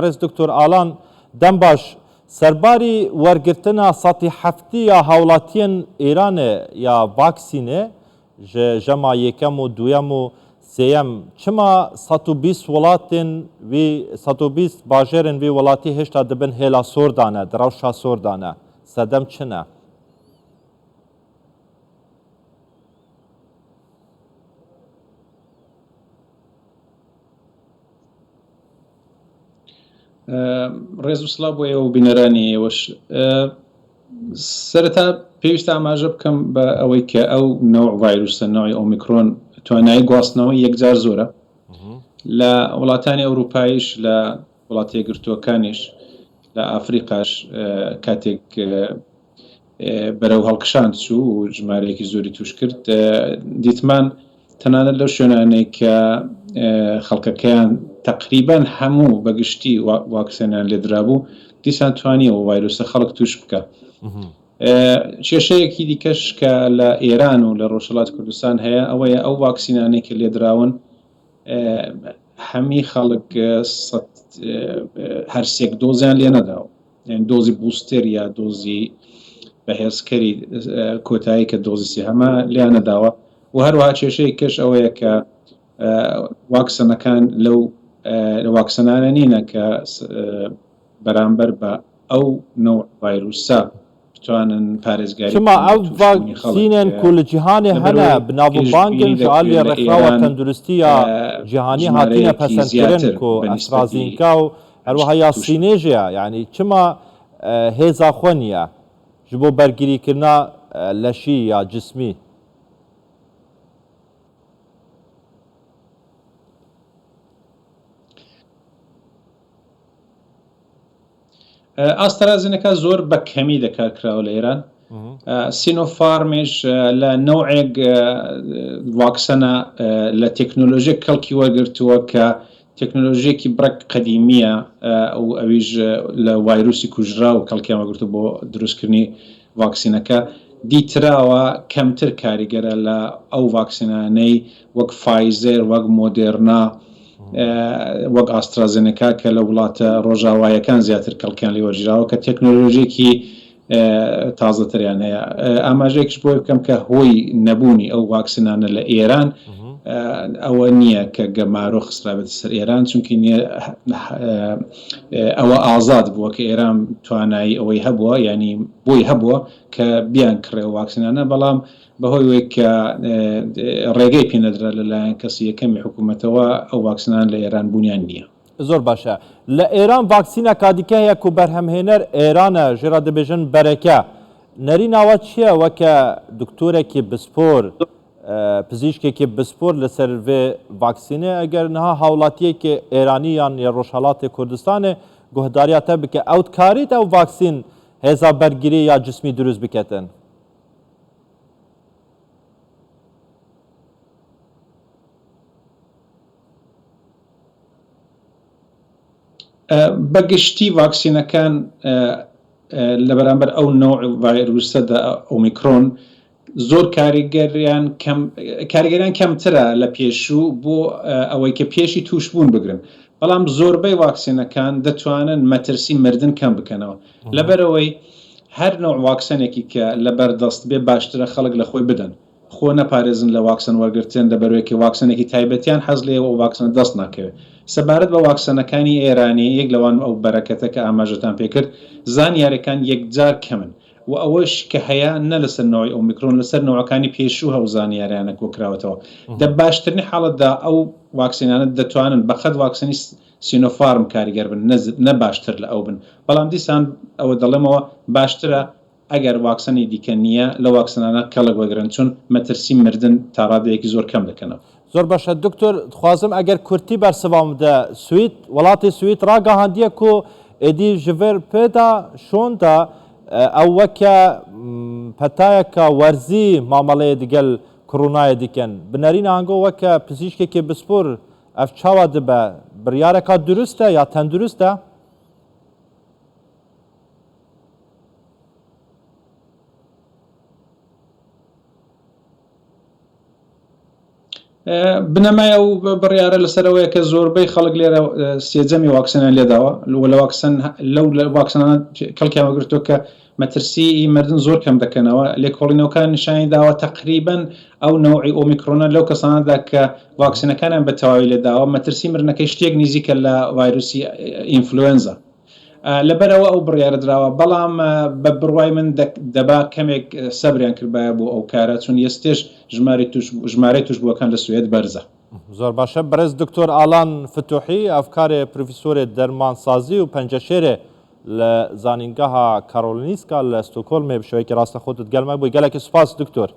بەڕێز دکتۆر ئالان دەم باش، سەرباری وەرگرتنا سەتی حەفتی یا هاوڵاتیەن ئێرانێ یا ڤاکسینێ ژ ژەما یەکەم و دویەم و سێیەم چما 120 وڵاتێن وی 120 باژێرێن وی وڵاتی هێشتا دبن هێلا سۆر دانە د ڕەوشا سۆر دانە سەدەم چنە؟ ڕێز و سڵاو بۆ ئێوە و بینەرانی ئێوەش. سەرەتا پێویستە ئاماژە بکەم بە ئەوەی کە ئەو نەوع ڤایروسە نەوعی ئۆمیکرۆن توانایی گواستنەوەی یەکجار زۆرە لە وڵاتانی ئەوروپایش لە وڵاتە یەکگرتووەکانیش لە ئافریقاش کاتێک بەرەو هەڵکشان چوو و ژمارەیەکی زۆری توش کرد دیتمان تەنانەت لەو شوێنانەی کە خەڵکەکەیان تەقریبەن هەموو بەگشتی واکسێنیان لێدرابوو دیسان توانیەوە ڤایرۆسە خەڵک توش بکە. کێشەیەکی دیکەش کە لە ئێران و لە ڕۆژهەڵات کوردستان هەیە ئەوەیە ئەو واکسینانەی کە لێدراون هەمی خەڵک هەرسێک دۆزیان لێ نەداوە. یانی دۆزی booster یا دۆزی بەهێزکەری کۆتایی کە دۆزی سێهەمە لێیان نەداوە و هەروەها کێشەیەک کەش ئەوەیە کە واکسەنەکان لەو واکسەنانە نینە کە بەرامبەر بە ئەو نەوع ڤایروسە بتوانن پارێزگاری چما بکەن لە ئەو تووشبوونی خەڵک ڤاکسینێن کو لە جیهانێ هەنە لەبەرئەوەی bi nav û bang in پێشبینی ji aliyê دەکرێت لە Rêxirawa ئێران Tenduristî ya Cîhanî hatîne ژمارەیەکی pesendkirin زیاتر ku بە نیسبەتی AstraZeneca û هەروەها یا تووش سینê jî ye yanî çima hêza xwe niye ji bo bergirîkirina leşî ya cismî? ئاسترازینەکا زۆر بە کەمی دەکار کراوە لە ئێران. سینۆفارمیش لە نەوعێک ڤاکسەنە لە تێکنۆلۆژیەک کەڵکی وەرگرتووە کە تێکنۆلۆژیەکی بڕێک قەدیمیە و ئەویش لە ڤایروسی کوژراو کەڵکیان وەرگرتووە بۆ دروستکردنی ڤاکسینەکە دیتراوە کەمتر کاریگەرە لە ئەو ڤاکسینانەی وەک فایزێر، وەک مۆدێرنا، وەک ئاسترازێنێکا کە لە وڵاتە ڕۆژاوایەکان زیاتر کەڵکیان لێ وەرگیراوە کە تێکنۆلۆژیەکی تازەتریان هەیە. ئاماژەیەکیش بۆی بکەم کە هۆی نەبوونی ئەو ڤاکسینانە لە ئێران ئەوە نییە کە گەمارۆ خسترابێتە سەر ئێران، چونکی ئەوە ئازاد بووە کە ئێران توانایی ئەوەی هەبووە، یانی بۆی هەبووە کە بیانکڕێ ئەو ڤاکسینانە، بەڵام بەهۆی ئەوەی کە ڕێگەی پێنەدرا لەلایەن کەسی یەکەمی حکوومەتەوە ئەو ڤاکسینانە لە ئێران بوونیان نییە. زۆر باشە لە ئێران ڤاکسینەکا دیکە هەیە کو بەرهەمهێنەر ئێرانە ژێرا دەبێژن بەرەکە نەریناوە چیە وەکە دکتۆرێکی بسپۆر پزیشکێکی بسپۆر لەسەر ڤێ ڤاکسینێ ئەگەر نها هاوڵاتیەکی ئێرانی یان یە ڕۆژهەڵاتی کوردستانێ گوهداریا تە بکە ئەوت کاریت ئەو ڤاکسین هێزا بەرگری یا جسمی دروست بکەتن؟ بە گشتی ڤاکسینەکان لە بەرامبەر ئەو نەوع ڤایروسەدا ئۆمیکرۆن زۆر کاریگەریان کەم کاریگەریان کەمترە لە پێشوو بۆ ئەوەی کە پێشی تووشبوون بگرن بەڵام زۆربەی واکسینەکان دەتوانن مەترسی مردن کەم بکەنەوە لەبەرئەوەی هەر نەوع واکسەنێکی کە لەبەردەست بێ باشترە خەڵک لە خۆی بدەن خۆ نەپارێزن لە واکسەن وەرگرتن لەبەرئەوەی کە واکسەنێکی تایبەتیان حەز لێیە و ئەو واکسەنە دەست ناکەوێ سەبارەت بە واکسەنەکانی ئێرانی یەک لەوان ئەو بەرەکەتە کە ئاماژەتان پێکرد زانیارەکان یەکجار کەمن و ئەوەش کە هەیە نە لەسەر نەوعی ئۆمیکرۆن لەسەر نەوعەکانی پێشوو ئەو زانیاریانە کۆکراوەتەوە. دە باشترین حاڵەتدا ئەو واکسینانە دەتوانن بەقەد واکسینی سینۆفارم کاریگەر بن نە باشتر لە ئەو بن. بەڵام دیسان ئەوە دەڵێمەوە باشترە ئەگەر واکسەنی دیکە نییە لەو واکسەنانە کەڵک وەگرن چون مەترسی مردن تا ڕادەیەکی زۆر کەم دەکەنەوە. زۆر باشە دکتۆر دخوازم ئەگەر کورتی بەرسڤام بدە سوید وڵاتی سوید ڕاگەهاندیە کو ئێدی ژڤر پێدا شۆندا ئەو وەکە پەتایەکە وەرزی مامەڵەیە دگەل کرونایە دیکەن بنەرین ئانگۆ وەکە پزیشکێکی بسپور ئەف چاوا دبە بڕیارەکە دروستە یا تەندروستە؟ بنەمای ئەو بڕیارە لەسەر ئەوەیە کە زۆربەی خەڵک لێرە سێجەمی واکسەنیان لێداوە و لە واکسەن لەو واکسەنانە کەڵکیان وەرگرتووە کە مەترسیی مردن زۆر کەم دەکەنەوە. لێکۆڵینەوەکان نیشانی داوە تەقریبەن ئەو نەوعی ئۆمیکرۆنە لەو کەسانەدا کە ڤاکسینەکانیان بە تەواوی لێداوە مەترسی مردنەکەی شتێک نیزیکە لە ڤایرۆسی ئینفلوێنزا. لەبەرئەوە ئەو بڕیارە دراوە، بەڵام بە بڕوای من دەبا کەمێک سەبریان کردبایە بۆ ئەو کارە، چون یەستێش ژمارەی توشبووەکان لە سوێد بەرزە. زۆر باشە بەڕێز دکتۆر ئالان فتوحی ئەفکارێ پرفیسۆرێ دەرمانسازی و پەنجەشێرێ لە زانینگەها کارۆلینیسکا لە ستۆکۆلمێ بشێوەیەکی ڕاستەخۆ تت گەلمە بووی گەلەکی سوپاس دکتۆر.